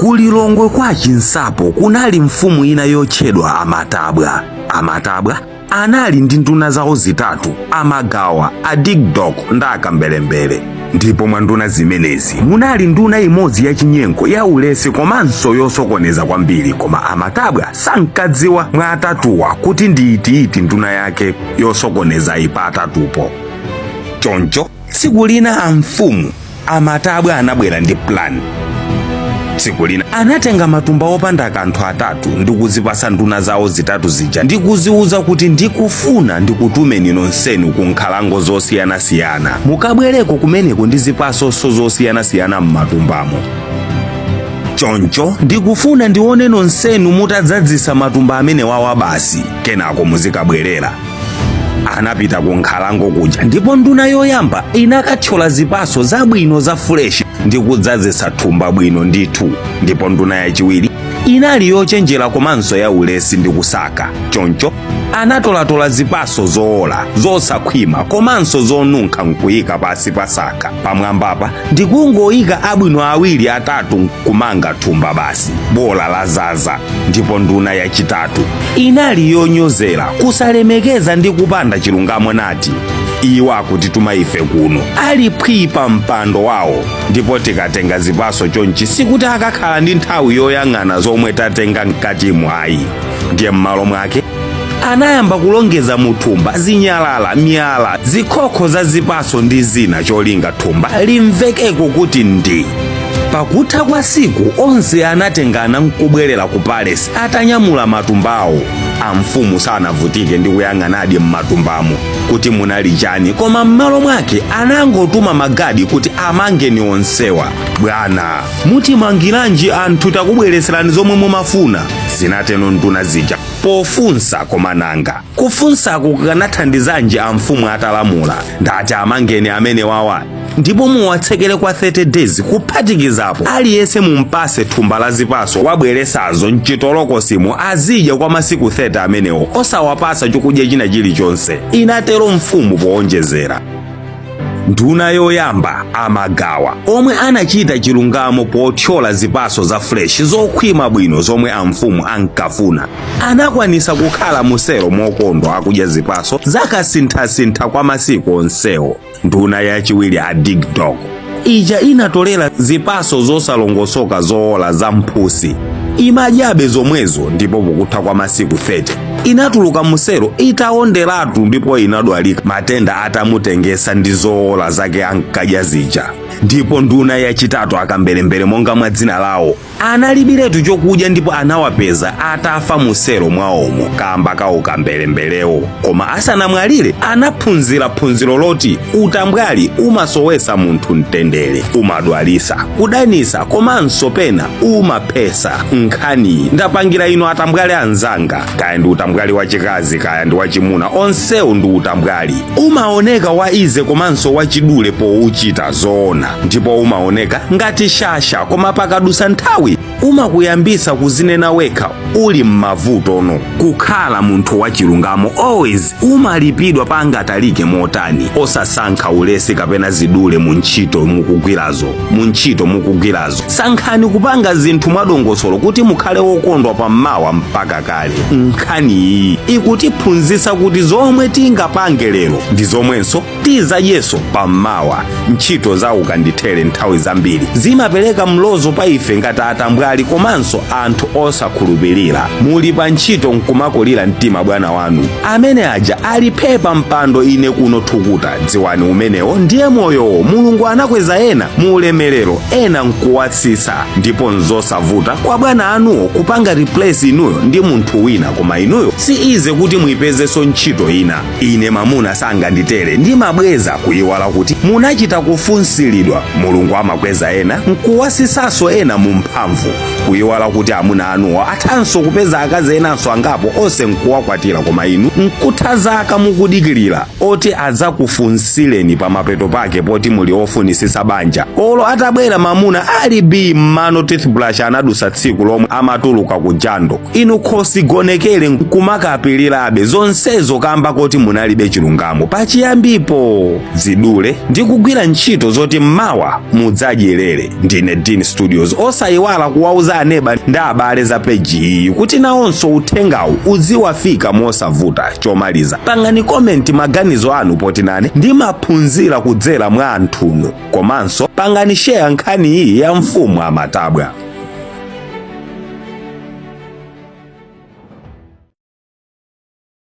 Kulilongwe kwa Chinsapo kunali mfumu ina yotchedwa Amatabwa. Amatabwa anali ndi nduna zawo zitatu, Amagawa, Adigdok ndi Akambelembere. Ndipo mwa nduna zimenezi munali nduna imodzi yachinyengo, ya ulesi komanso yosokoneza kwambiri. Koma Amatabwa sankadziwa mwa atatuwa kuti ndi itiiti nduna yake yosokoneza ipa atatupo. Choncho tsiku lina amfumu Amatabwa anabwera ndi plan. Tsiku lina anatenga matumba opanda kanthu atatu ndi kuzipasa nduna zawo zitatu zija ndi kuziwuza kuti, "Ndikufuna ndikutumeni nonsenu ku nkhalango zosiyanasiyana, mukabwereko kumeneko ndi zipasonso zosiyanasiyana m'matumbamo. Choncho ndikufuna ndione nonsenu mutadzadzisa matumba amene wawa basi, kenako muzikabwerera." Anapita ku nkhalango kuja, ndipo nduna yoyamba inakathyola zipaso zabwino za fresh ndi kudzazisa thumba bwino ndithu. Ndipo nduna yachiwiri inali yochenjera komanso ya ulesi ndi kusaka. Choncho anatolatola zipaso zowola, zosakhwima komanso zonunkha nkuyika pasi pa saka pamwambapa, ndikungoyika abwino awiri atatu nkumanga thumba basi, bola lazaza. Ndipo nduna yachitatu inali yonyozera, kusalemekeza ndi kupanda chilungamo, nati, "Iwo akutituma ife kuno ali phwi pa mpando wawo, ndipo tikatenga zipaso chonchi sikuti akakhala ndi nthawi yoyang'ana zomwe tatenga mkatimo ayi." Ndiye m'malo mwake anayamba kulongeza muthumba zinyalala, miyala, zikhokho za zipaso ndi zina, cholinga thumba limvekeko kuti ndi. Pakutha kwa siku onse anatengana nkubwerera ku palace atanyamula matumbawo. Amfumu sanavutike ndi kuyang'anadi m'matumbamo kuti munali chani, koma m'malo mwake anangotuma magadi kuti amangeni onsewa. "Bwana, mutimangiranji anthu? Takubweretserani zomwe mumafuna," zinatero nduna zija pofunsa. Koma nanga kufunsako kukanathandizanji amfumu atalamula, "Ndati amangeni amene wawa ndipo muwatsekere kwa 30 days, kuphatikizapo aliyense mumpase thumba la zipaso wabweresazo mchitolokosimo, azidya kwa masiku 30 amenewo, osawapasa chokudya china chilichonse," inatero mfumu powonjezera. Nduna yoyamba, Amagawa, omwe anachita chilungamo pothyola zipaso za fresh zokhwima bwino zomwe amfumu ankafuna, anakwanisa kukhala muselo mokondwa akudya zipaso zakasinthasintha kwa masiku onsewo. Nduna yachiwiri, a Digdog, ija inatolera zipaso zosalongosoka, zowola, za mphusi, imadyabe zomwezo, ndipo pokutha kwa masiku 30 inatuluka muselo itawonderatu ndipo inadwalika matenda atamutengesa ndi zowola zake ankadya zija. Ndipo nduna yachitatu, Akamberembere, monga mwa dzina lawo, analibiretu chokudya ndipo anawapeza atafa muselo mwawomo kamba ka ukamberemberewo. Koma asanamwalire anaphunzira phunziro loti utambwali umasowesa munthu mtendere, umadwalisa, kudanisa komanso pena umaphesa. Nkhaniyi ndapangira inu atambwali anzanga, kaya ndi utambwali wachikazi, kaya ndi wachimuna, onsewu ndi utambwali. Umaoneka wa easy komanso wachidule powuchita, zoona, ndipo umaoneka ngati shasha, koma pakadusa nthawi umakuyambisa kuzinena wekha uli m'mavuto. No kukhala munthu wachilungamo always umalipidwa pangatalike motani. Osasankha ulesi kapena zidule mu ntchito mukugwirazo. Mu ntchito mukugwirazo, sankhani kupanga zinthu mwadongosolo kuti mukhale wokondwa pammawa mpaka kale. Nkhani iyi ikutiphunzitsa kuti zomwe tingapange lero ndi zomwenso tizadyeso pammawa. Ntchito za ukandithere nthawi zambiri zimapereka mlozo pa ife ngati atambwali komanso anthu osakhulupirira. Muli pa ntchito nkumakulira mtima bwana wanu amene aja aliphepa mpando, ine kuno thukuta, dziwani umenewo ndiye moyowo. Mulungu anakweza ena mu ulemerero, ena nkuwatsitsa, ndipo nzosavuta kwa bwana anuwo kupanga replace inuyo ndi munthu wina, koma inuyo si easy kuti muipezenso ntchito ina. "Ine mamuna sanganditere, ndimabweza," kuyiwala kuti munachita kufunsiridwa. Mulungu amakweza ena nkuwasisanso ena mu mphamvu, kuyiwala kuti amuna anuwo athanso kupeza akazi enanso angapo, onse nkuwakwatira, koma inu nkutha zaka mukudikirira oti adzakufunsireni. Pamapeto pake, poti muli ofunisisa banja, olo atabwera mamuna ali bi mmano toothbrush anadusa tsiku lomwe amatuluka ku jando, inu khosi gonekere nkumakapirirabe zonsezo kamba koti munalibe chilungamo pachiyambipo. Zidule ndi kugwira ntchito zoti mmawa mudzadyerere. Ndine Dean Studios. Osayiwala kuwauza. kuwauza aneba ndi abale za peji iyi kuti nawonso uthengawu uziwafika mosavuta. Chomaliza, pangani comment maganizo anu, poti nane ndimaphunzira kudzera mwa anthunu. Komanso pangani share nkhani iyi ya mfumu Amatabwa.